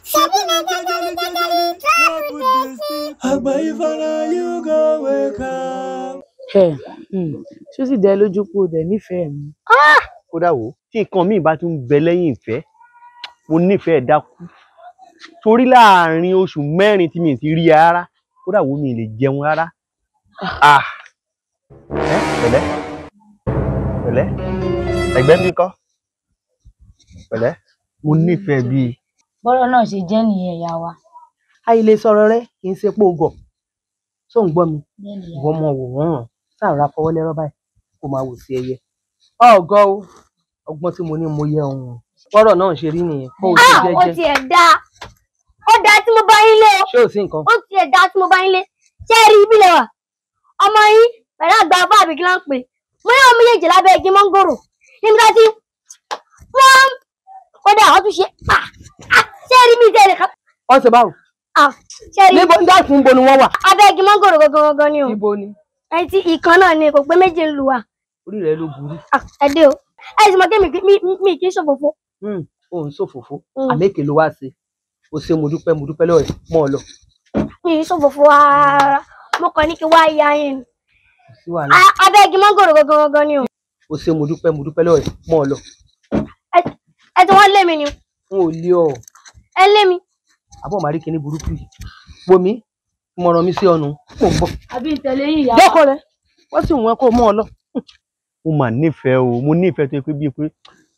Ṣebí na jejeli jejeli travel dey sleep. Àgbà Ifá you go wake up. Ẹ ṣó sì dá ẹ lójú pé o dẹ̀ nífẹ̀ẹ́ mi? Kódà wò, tí nǹkan míì bá tún bẹ lẹ́yìn ìfẹ́, mo nífẹ̀ẹ́ dákú. Torí láàrin oṣù 4 tí mi ti rí ẹ rárá, kódà wò mi lè jẹun rárá. Ah! Ẹ pẹ̀lẹ́, pẹ̀lẹ́, ẹ̀gbẹ́ mi kọ́, pẹ̀lẹ́, mo nífẹ̀ẹ́ bíi. Bọ́rọ̀ náà ṣe jẹ́ nìyẹn ìyá wa. Àìlè sọ̀rọ̀ rẹ kì í ṣe pé o gọ̀. Ṣó ń gbọ́ mi? Bẹ́ẹ̀ ni ìyá Ìwọ wa. mọ wò wọ́n ràn. Sáà ra fọwọ́ lẹ́rọ́ báyìí kó máa wò sí ẹyẹ. Ọ̀gọ́ o, ọgbọ́n tí mo ní mo yẹ òun. Bọ́rọ̀ náà ṣe rí nìyẹn. Kó o ṣe Ah, ó jẹ́jẹ́. tiẹ̀ dáa. Ó dáa tí mo bá yín lé o. Ṣé ò sí nǹkan? Ó tiẹ̀ dáa tí mo bá yín lé. Ṣé ẹ rí ibi lẹ wà? Ọmọ yín pẹ̀lú àgbà bá àbí kí ló ń pè? Mo ní àwọn méjèèjì lábẹ́ igi mọ́ngòrò. Níbi tá a ti wọ́n kódà wọ́n tún ṣe ah ah ṣé ẹ rí mi tẹ́lẹ̀ ká Wọ́n ṣe báwo? ah ṣé ẹ rí Níbo ń dákun bo ni wọ́n wà? abẹ́ igi mọ́ngòrò gangan gangan ni o. Ibo ni? Ẹni tí ìkan náà ni kò pé méjì ń lu wa. Orí rẹ ló burú. Ah, ẹ dé o. Ẹ sì mọ̀ pé mi kì í ṣòfófó. Ò ń ṣòfófó. Àlékè ló wá ṣe. O ṣe mo dúpẹ́ mo dúpẹ́ lọ́wọ́ ẹ̀ mọ́ ọ lọ. Mi ì ṣòfófó rárá. Mo kàn ní kí wá ya yín ni. Kò sí wàhálà. Abẹ́ igi mọ́ngòrò gangan gangan ni o. O ṣe mo dúpẹ́ mo dúpẹ́ lọ́wọ́ ẹ̀ mọ́ ọ lọ. Ẹ tí wọ́n lé mi ni. N ò lé ọ. Ẹ lé mi. Àbọ̀ màrí kíní burúkú yìí. Wo mi, ìmọ̀ràn mi sí ọ̀nù. Mò ń bọ̀. Àbí ìtẹ̀lé yín ìyá wa. Dọ́kọ̀ rẹ, wọ́n sì wọ́n kó mọ́ ọ lọ. Mo mà nífẹ̀ẹ́ o, mo nífẹ̀ẹ́ tó yẹ pé bíi pé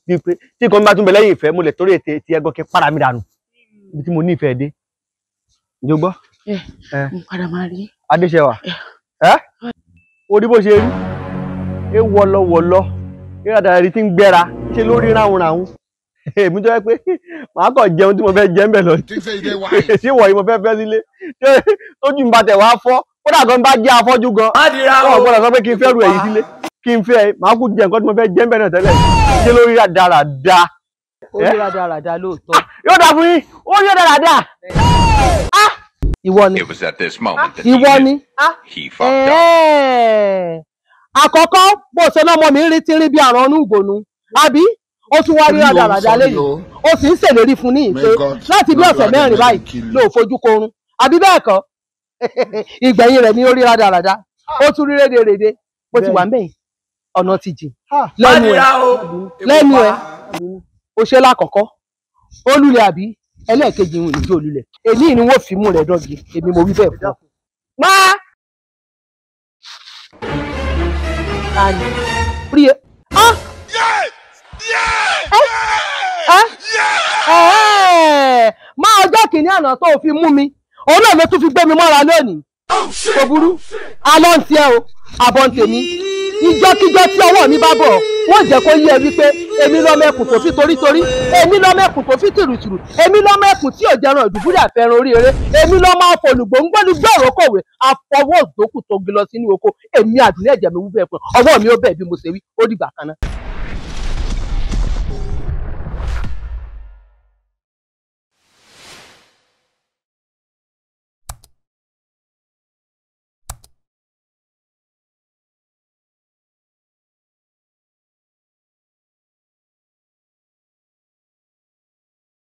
bíi pé tí nǹkan bá tún bẹ lẹ́yìn ìfẹ́, mo lè torí ètè ti ẹgọ́ kí para mi dànù. Ibi tí mo nífẹ̀ẹ́ dé. Ǹjẹ́ o gbọ́? Ẹ mo padà máa rí. Adéṣẹwà. Ẹ́ o rí bó ṣe rí. É wọlọwọlọ. Ìrádàá rí tí ń gbẹ́ra ṣe lórí ráhùnráhùn. Èmi tó yẹ pé màá kàn jẹun tí mo fẹ́ jẹ ń bẹ̀ lọ. Ṣé ìwọ yìí mo fẹ́ fẹ́ sílé? Ṣé tójú ń ba tẹ̀ wá fọ́? Kódà gan bá jẹ́ afọ́jú gan. Má dira o. Ọ̀ gbọ́dọ̀ sọ pé kí n fẹ́ ru èyí sílé. Kí n fẹ́ màá kú jẹ nǹkan tí mo fẹ́ jẹ ń bẹ̀ náà tẹ́lẹ̀. Ṣé lórí rádaràda? Ó rí rádaràda lóòótọ́. Yóò dà fún yín, ó rí rádaràda. Ìwọ ni. It was at this moment that he Ìwọ knew ni. he fucked up. Àkọ́kọ́ bó ṣe lọ́mọ mi ń rí tí ń rí bí àrùn ọ̀nù ìgònú. Àbí ó tún wá rí rádaràda lẹ́yìn. Ó sì ń ṣèlérí fún ní ìpè láti bí ọ̀sẹ̀ 4 báyìí ló fojú korun. Àbí bẹ́ẹ̀ kọ́? Ìgbẹ̀yìn rẹ̀ ni ó rí rádaràda. Ó tún rí rédèrèdè. Bó ti wà ń bẹ̀yìn. Ọ̀nà ti jìn. Lẹ́nu ẹ̀. Lẹ́nu ẹ̀. Ó ṣe lákọ̀ọ́kọ́. Ó lulẹ̀ àbí? Ẹlẹ́ẹ̀kejì ń ìjó olulẹ̀. Èmi ni wọ́n fi mú rẹ̀ dọ́gi. Èmi mo wí bẹ́ẹ̀ fún ọ. Má! Rí ẹ. Ah! Má ọjọ́ kìíní àná tó fi mú mi. Òun náà ló tún fi gbé mi mọ́ra lónìí. Kò burú. Alọ́ ń tiẹ̀ o, àbọ̀ ń tèmi. Ìjọ́kíjọ́ tí ọwọ́ mi bá bọ̀, wọ́n jẹ́ kó yé ẹ wípé èmi lọ́mọ ẹkùn tó fi torítorí, èmi lọ́mọ ẹkùn tó fi tìrùtìrù, èmi lọ́mọ ẹkùn tí ò jẹran ìdùbúlẹ̀ àfẹ́ràn orí eré, èmi lọ́mọ afọlùgbòǹgbòlùgbò òrókòwé, àfọwọ́ òdòkù tó gbé lọ sínú oko, èmi àdúlẹ̀ ẹ̀jẹ̀ mi wú bẹ́ẹ̀ pẹ́, ọwọ́ mi ó bẹ̀ bí mo ṣe wí, ó dìgbà kan náà.